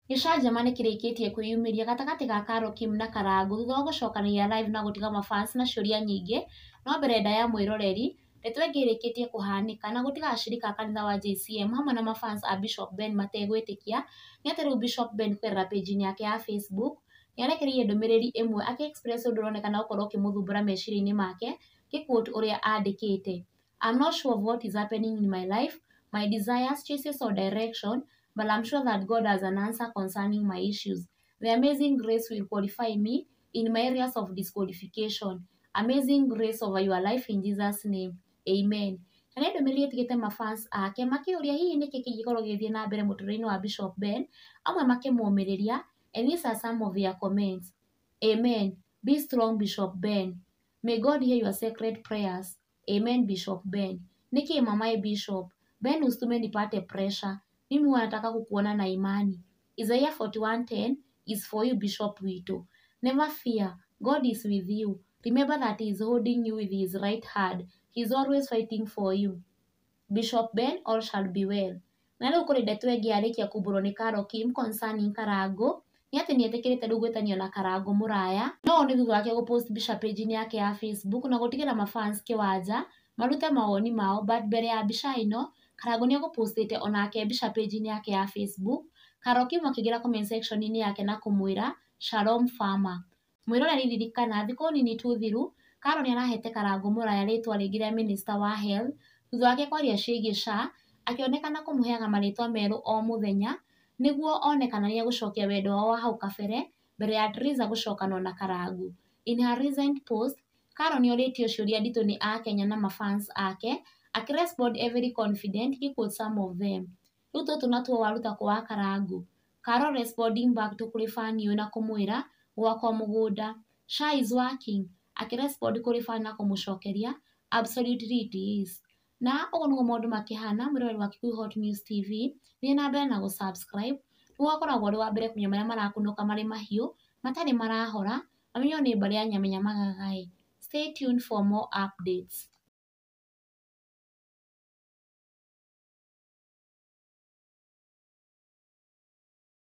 Gĩcanjama nĩkĩrĩkĩtie kwĩyumĩria gatagatĩ ga Carol Kim na Karangũ thutha wa gũcokanĩria live na gũtiga mafans na ciũria nyingĩ. No mbere ndaya mwĩroreri, ndeto ĩngĩ ĩrĩkĩtie kũhanĩka na gũtiga ashirika a kanitha wa JCM hamwe na mafans a Bishop Ben mategwĩtĩkia nĩ atĩ rĩu Bishop Ben kũgerera page-inĩ yake ya Facebook nĩarekereirie ndũmĩrĩri ĩmwe akĩ express ũndũ ũronekana gũkorwo ũkĩmũthumbũra meciria-inĩ make, ngĩ quote ũrĩa andĩkĩte: "I'm not sure of what is happening in my life, my desires, choices or direction, but I'm sure that God has an answer concerning my issues. The amazing grace will qualify me in my areas of disqualification. Amazing grace over your life in Jesus' name. Amen." Na nĩ ndũmĩrĩri ĩtigĩte mafans ake makĩũria hihi nĩkĩ kĩngĩkorwo gĩgĩthiĩ na mbere mũtũrĩre-inĩ wa Bishop Ben, amwe makĩmũmĩrĩria, and these are some of their comments. "Amen. Be strong, Bishop Ben. May God hear your sacred prayers. Amen, Bishop Ben. Niki mamae Bishop Ben, usitume nipate pressure. Mimi huwa nataka kukuona na imani. Isaiah 41:10 is for you, Bishop witũ. Never fear, God is with you. Remember that he is holding you with his right hand. He is always fighting for you. Bishop Ben, all shall be well." Na rĩu kũrĩ ndeto ĩngĩ yarĩkia kumbũrwo nĩ Carol Kim concerning Karangũ, nĩ atĩ nĩetĩkĩrĩte rĩu gwĩtanio na Karangũ Mũraya. No nĩ thutha wake gũpost mbica page-inĩ yake ya Facebook na gũtigĩra mafans kĩwanja marute mawoni mao. But mbere ya mbica ĩno, Karangũ nĩ egũpostĩte onake mbica page-inĩ yake ya Facebook. Carol Kim akĩingĩra comment section-inĩ yake na kũmwĩra "Shalom farmer". Mwĩroreri, ririkana thikũ nini tu thiru Carol nĩ arahete Karangũ Mũraya rĩtwa rĩngĩ rĩa Minister wa Health thutha wake kwaria ciĩgiĩ SHA, akĩonekana kũmũheaga marĩtwa merũ o mũthenya nĩguo one kana nĩegũcokia wendo wao wa hau kabere mbere ya Triza gũcokanwo na Karangũ. In her recent post, Carol nĩorĩtio ciũria nditũ nĩ akenya na mafans ake, akĩrespond very confident, he quote some of them: "Rĩu tũtũ natuo waruta kũ wa Karangũ?" Carol responding back to kũrĩ fan ũyũ na kũmwĩra "Gwakwa mũgũnda". "SHA is working?" Akĩrespond kũrĩ fan na kũmũcokeria "Absolutely it is." Na ũguo nĩguo maũndũ makĩhana. Mwĩroreri wa Kikuyu Hot News TV, thiĩ na mbere na gũ-subscribe nĩguo ũgakoragwo ũrĩ wa mbere kũmenya marĩa marakunũka marĩ mahiũ matarĩ marahora mamenywo nĩ mbarĩ ya Nyamenya Magagaĩ. Stay tuned for more updates.